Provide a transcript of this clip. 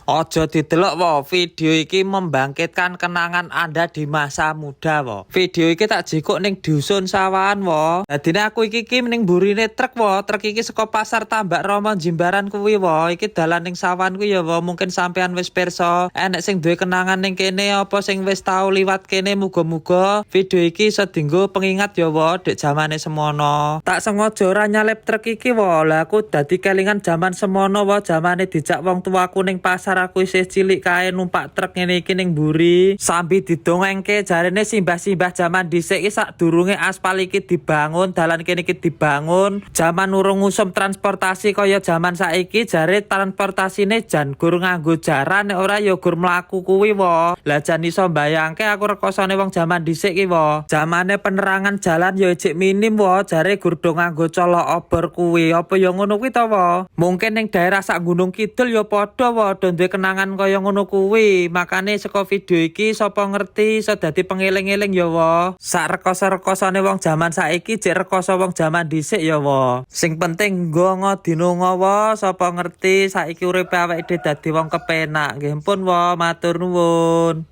Aja didelok wo, video iki membangkitkan kenangan Anda di masa muda wo. Video iki tak jikuk ning dusun Sawahan wo. Dadine aku iki ki ning burine truk wo, truk iki saka pasar Tambak Romo Jimbaran kuwi wo. Iki dalan ning Sawahan kuwi ya wo, mungkin sampean wis pirsa. Enek sing duwe kenangan ning kene apa sing wis tau liwat kene, muga-muga video iki iso dinggo pengingat ya wo, dek jamane semono. Tak sengaja ora nyalip truk iki wo. Lah, aku dadi kelingan jaman semono wo, jamane dijak wong tuaku ning pasar, aku isih cilik kae, numpak truk ngene iki ning mburi sambi didongengke. Jarene simbah-simbah jaman dhisik iki, sadurunge aspal iki dibangun, dalan kene iki dibangun, jaman urung usum transportasi kaya jaman saiki, jare transportasine jan gur nganggo jaran, nek ora ya gur mlaku kuwi wo. Lah, jan iso mbayangke aku rekosane wong jaman dhisik ki wo. Jamane penerangan jalan ya ijik minim wo, jare gur do nganggo colok obor kuwi. Apa ya ngono kuwi to wo? Mungkin ning daerah sak Gunung Kidul ya padha wo, do duwe kenangan kaya ngono kuwi. Makane saka video iki sapa ngerti iso dadi pengeling-eling ya wo. Sak rekoso-rekosane wong jaman saiki jek rekoso wong jaman dhisik ya wo. Sing penting nggongo dinonga wo, sapa ngerti saiki uripe awake dhewe dadi wong kepenak. Nggih pun wo, matur nuwun.